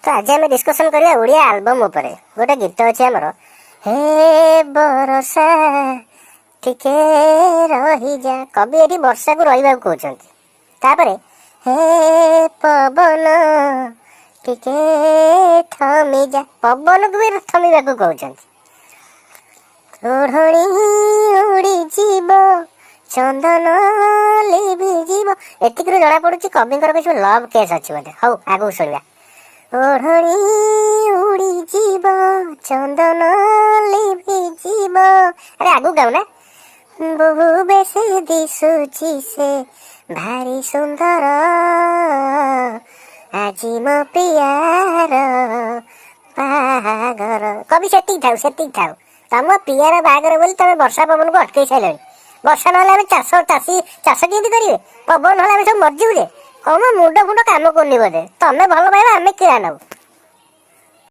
ତ ଆଜି ଆମେ ଡିସ୍କସନ୍ କରିବା ଓଡ଼ିଆ ଆଲବମ୍ ଉପରେ। ଗୋଟେ ଗୀତ ଅଛି ଆମର, ହେ ବରଷା ଟିକେ ରହିଯା। କବି ଏଠି ବର୍ଷାକୁ ରହିବାକୁ କହୁଛନ୍ତି। ତାପରେ ହେ ପବନ ଟିକେ ଥମିଯା, ପବନକୁ ବି ଥମିବାକୁ କହୁଛନ୍ତି। ଓଢ଼ଣୀ ଉଡ଼ିଯିବ, ଚନ୍ଦନ ଲିଭିଯିବ। ଏତିକିରୁ ଜଣା ପଡୁଛି କବିଙ୍କର କିଛି ଲଭ୍ କେସ୍ ଅଛି ବୋଧେ। ହଉ, ଆଗକୁ ଶୁଣିବା। ଓଢ଼ଣୀ ଉଡ଼ିଯିବ, ଚନ୍ଦନ ଲିଭିଯିବ। ଆରେ, ଆଗକୁ ଗାଉ ନା। ବୋହୁ ବେଶୀ ଦିଶୁଛି ସେ ଭାରି ସୁନ୍ଦର, ଆଜି ମୋ ପ୍ରିୟାର ବାହାଘର। କବି, ସେତିକି ଥାଉ, ସେତିକି ଥାଉ। ତମ ପ୍ରିୟାର ବାହାଘର ବୋଲି ତମେ ବର୍ଷା ପବନକୁ ଅଟକେଇ ସାରିଲଣି। ବର୍ଷା ନହେଲେ ଆମେ ଚାଷୀ ଚାଷ କେମିତି କରିବେ? ପବନ ନହେଲେ ଆମେ ସବୁ ମରିଯିବୁ ଯେ। କଣ ମୁଣ୍ଡ ଫୁଣ୍ଡ କାମ କରୁନି ବୋଧେ? ତମେ ଭଲ ପାଇବ, ଆମେ କିଣା ନବୁ।